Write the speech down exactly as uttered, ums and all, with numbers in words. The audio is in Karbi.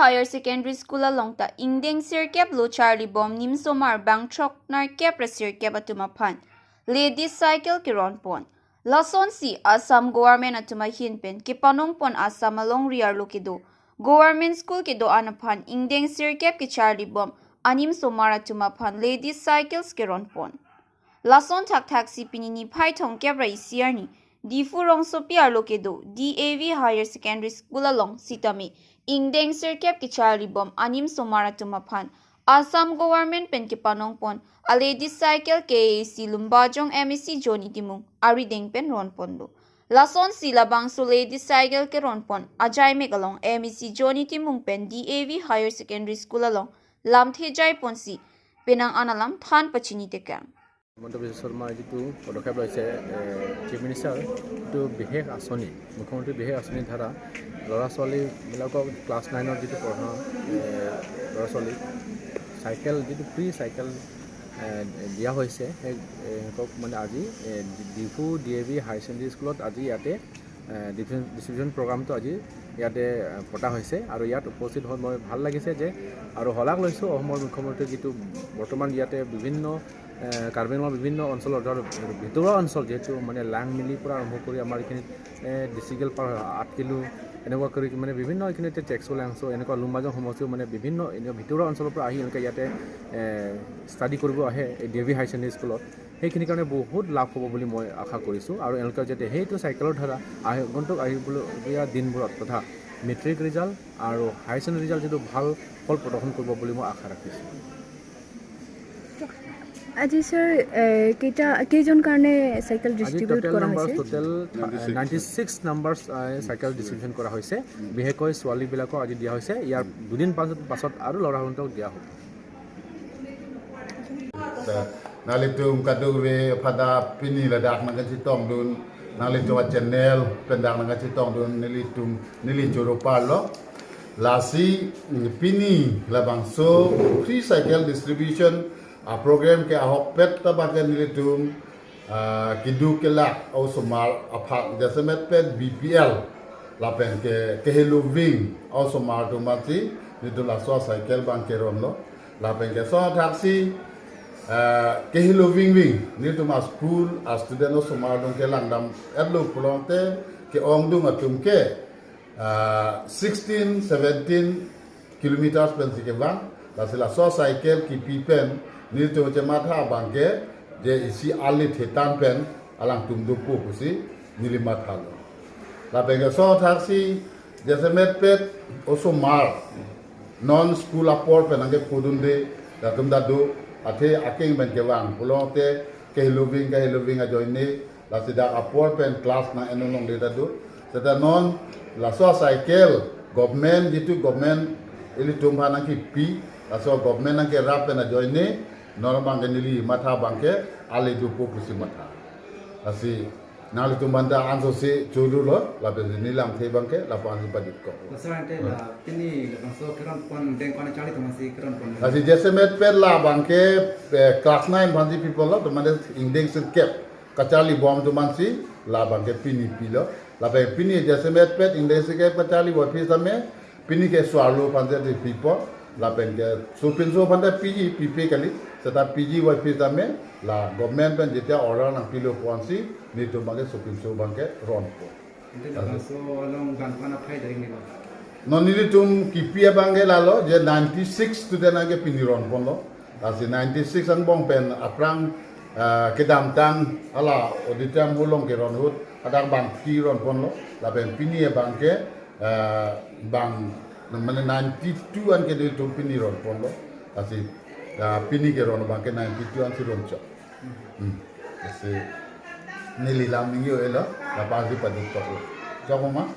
Higher Secondary School along ta ingdeng sirkep lo charlibom nimsomar bang throk nerkep ra sirkep atum aphan ladies cycle keron pon. Lasonsi Assam government atum ahin pen kepanong pon Assam alongri arlo kedo government school kedo-an aphan ingdeng sirkep kecharlibom animsomar atum aphan ladies cycles keron pon. Lason thakthaksi pini niphai thomkep ra isi arni Diphu rongsopi arlo kedo D A V Higher Secondary School along sitame ingdeng sirkep kecharlibom animsomar atum aphan Assam government pen kepanong pon a ladies cycle K A A C Lumbajong M A C Johnny Timung arideng pen ron ponlo. Lasonsi labangso ladies cycle keron pon ajaimek along M A C Johnny Timung pen D A V Higher Secondary School along lamthe jai ponsi penang an alam than pachini tekang. Himanta বিশ্ব শৰ্মাই যিটো পদক্ষেপ লৈছে, এ, chief minister, যিটো বিশেষ আঁচনি, মুখ্যমন্ত্ৰী বিশেষ আঁচনিৰ দ্বাৰা ল'ৰা ছোৱালীবিলাকক ক্লাছ নাইনৰ যিটো পঢ়া, এ, ল'ৰা ছোৱালীক চাইকেল, যিটো ফ্ৰী চাইকেল, এ, দিয়া হৈছে, সেই, এ, সিহঁতক মানে আজি, এ, Diphu D A V higher secondary স্কুলত আজি ইয়াতে, এ, ডিফিজন-, ডিষ্ট্ৰিবিউশ্যন প্ৰগ্ৰামটো আজি ইয়াতে, এ, পতা হৈছে। আৰু ইয়াত উপস্থিত হৈ মই ভাল লাগিছে যে, আৰু শলাগ লৈছোঁ অসমৰ মুখ্যমন্ত্ৰী যিটো বৰ্তমান ইয়াতে বিভিন্ন, এ, কাৰ্বি আংলঙৰ বিভিন্ন অঞ্চলৰ, ধৰ, ভিতৰুৱা অঞ্চল যিহেতু মানে লাংমিলিৰ পৰা আৰম্ভ কৰি আমাৰ এইখিনিত, এ, ডিচিগেল পাৰ আঠ কিলো, এনেকুৱা কৰি মানে বিভিন্ন এইখিনিতে টেক্সো লাংছো, এনেকুৱা লুম্বাজং সমষ্টিও মানে বিভিন্ন এনেকুৱা ভিতৰুৱা অঞ্চলৰ পৰা আহি এনেকুৱা ইয়াতে, এ, ষ্টাডি কৰিব আহে এই D A V higher secondary স্কুলত। সেইখিনিৰ কাৰণে বহুত লাভ হ'ব বুলি মই আশা কৰিছোঁ। আৰু এওঁলোকে যাতে সেইটো চাইকেলৰ দ্বাৰা আগন্তুক আহিবলগীয়া দিনবোৰত তথা মেট্ৰিক ৰিজাল্ট আৰু হায়াৰ ছেকেণ্ডেৰী ৰিজাল্ট যিটো ভাল ফল প্ৰদৰ্শন কৰিব বুলি মই আশা ৰাখিছোঁ। আজি ছাৰ, এ, কেইটা, কেইজন কাৰণে চাইকেল আজি ডিষ্ট্ৰিবিউট টোটেল কৰা নাম্বাৰ হৈছে? Total ninety six number cycle distribution কৰা হৈছে। বিশেষকৈ ছোৱালীবিলাকক আজি দিয়া হৈছে। ইয়াৰ দুদিন পাছত পাছত আৰু ল'ৰাসকলক দিয়া হ'ব। Nanglitum kadokave aphanta pini ladak nangkachetongdun, nanglitum a channel pen dak nangkachetongdun, nelitum neli choro parlo. Lasi pini labangso free cycle distribution a program ke ahokpet ta abangke nelitum, ah, keduk kelak osomar aphan jasemet pen B P L lapen ke keheloving osomar atum aphansi nelitum laso a cycle abangke ronlo. Lapen ke so thaksi, ah, keheloving ving nelitum a school a student osomar atum ke langdam etlo pulote ke-ongdung atum ke, ah, sixteen, seventeen kilometers pensi kevang. Lasi laso cycle kipi pen nelitum chematha abangke je isi alit hetan pen alangtum dopo pusi neli mathalo. Lapen ke so thaksi jasemet pet osomar non school apor pen nangkepo dunde, latum ta do, athe akeng pen kevang pulote keheloving keheloving ajoine, lasi dak apor pen class nang-en longle ta do. Seta non laso a cycle government, jitu government ilitum aphan nangkipi, laso government nangkerap pen ajoine non abangke neli matha abangke ale dopo pusi matha. Lasi nanglitum aphanta ansose chorolo, lapen neli lamthe abangke lapu-ansi pajutkok. Sir, ante la pini labangso keron pon deng kona charli atum aphansi keron pon. Lasi jasemet pet la abangke, eh, class nine aphansi piponlo, atum mane ingdeng sirkep kacharlibom atum aphansi la abangke pini pilo. Lapen pini jasemet pet ingdeng sirkep kacharli aphi tame pini ke so-arlo aphansi pipo. Lapen ke sopinso aphanta piji, pipe kali. Seta piji aphi tame la government pen jetia order nangpilo aphansi nelitum abangke sopinso abangke ronpo. Ante labangso along gan kona phai dai ni ba. Non nelitum kipi abangke lalo je ninety six student anke pini ron ponlo. Lasi ninety six angbong pen aphrang, ah, kedamtang hala auditorium hall along keron ahut hadak bang pi ron ponlo. Lapen pini abangke, ah, bang mane ninety two anke nelitum pini ron ponlo. Lasi, ah, pini keron abangke ninety two ansi ronchok. Hmm. Lasi neli lam ningje-elo, lapu-ansi pajutkoklo. Chokma?